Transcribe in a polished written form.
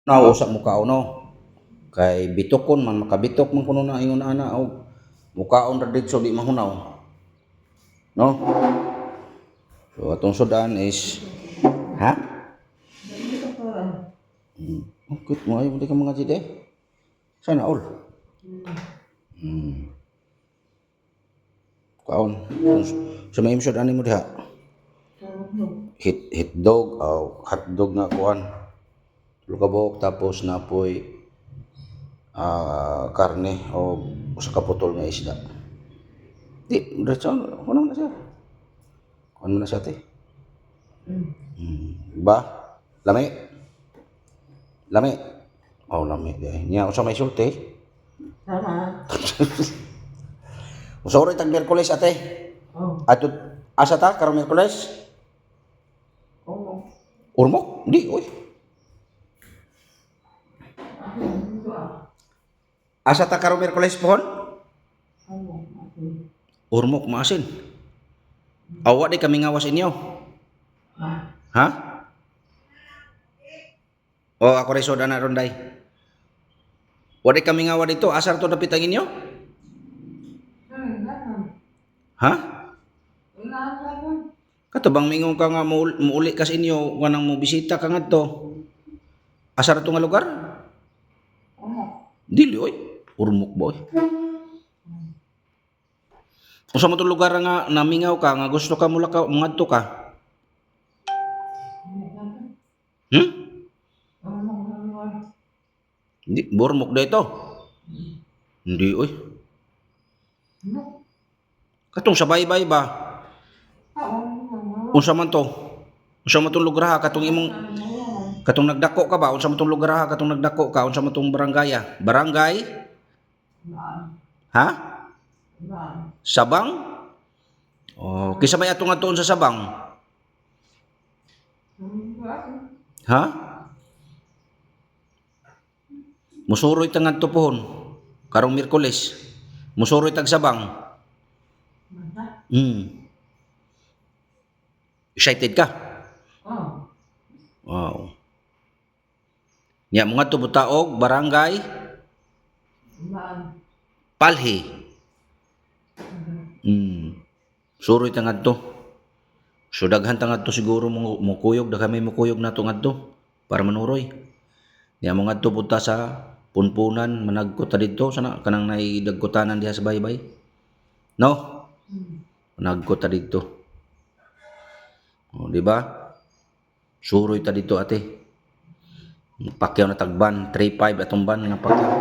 Na usa mo kaon, no? Kay bitokon man, makabitok man kuno na ingon ana og mukaon ra didto, di mahunaw. No? So atong sudan is, ha? Oh, cute mo ayo di ka mga jide. Sana all. Kaon. Sa may imsod ani mo diha. Hit dog o hotdog nga kuan. Tulo ka buok, tapos napoy karne o usa ka putol nga isda. Di, diretso kuno na siya. Kuan mo na siya, te. Ba? Lami? Lami? Oh, lami di. Nya unsa may sulti? Tama. Musuroy tag Miyerkules, ate. Oh. Ato asa ta karong Miyerkules? Oo. Ormoc? Di, oy. Ako, dito ah. Asa ta karong Miyerkules pohon? Oo, ako. Ormoc, maasin. Awa di kami ngawas inyo. Ha? Ha? Oh, ako rin soda na ron, day. Wa di kami ngawa dito. Asar to dapit ang inyo? Ganun. Ha? Wala. Kato bang mingon ka nga muuli ka sa inyo, kanang mo bisita ka ngadto? Asa ra to nga lugar? Oo. Dili oy. Ormoc ba oy? Unsa man tong lugar nga namingaw ka nga gusto ka mula ka ngadto ka? Hmm? Hindi, Ormoc dito. Hindi oy. Katong sa baybay ba? Unsa man to? Unsa man tong lugar ha katong imong katong nagdako ka ba? Unsa man tong lugar ha katong nagdako ka? Unsa man tong barangay? Barangay? Ha? Sabang? Oh, kinsa may atong adtoon sa Sabang? Ha? Musuroy ta ngadto pohon karong Miyerkules. Musuroy tag Sabang. Excited ka? Oh. Wow. Nya mo ngadto butaog barangay Palhi. Suroy ta ngadto. So daghan ta ngadto siguro mo mukuyog da kami, mukuyog nato ngadto para manuroy. Nya mo ngadto punta sa Punpunan, managko ta didto sana kanang nay dagkutanan diha sa baybay. No? Managko ta didto. Oh, di ba? Suroy ta didto, ate. Pakyaw na tagban, 3.5 atong ban nga pakyaw.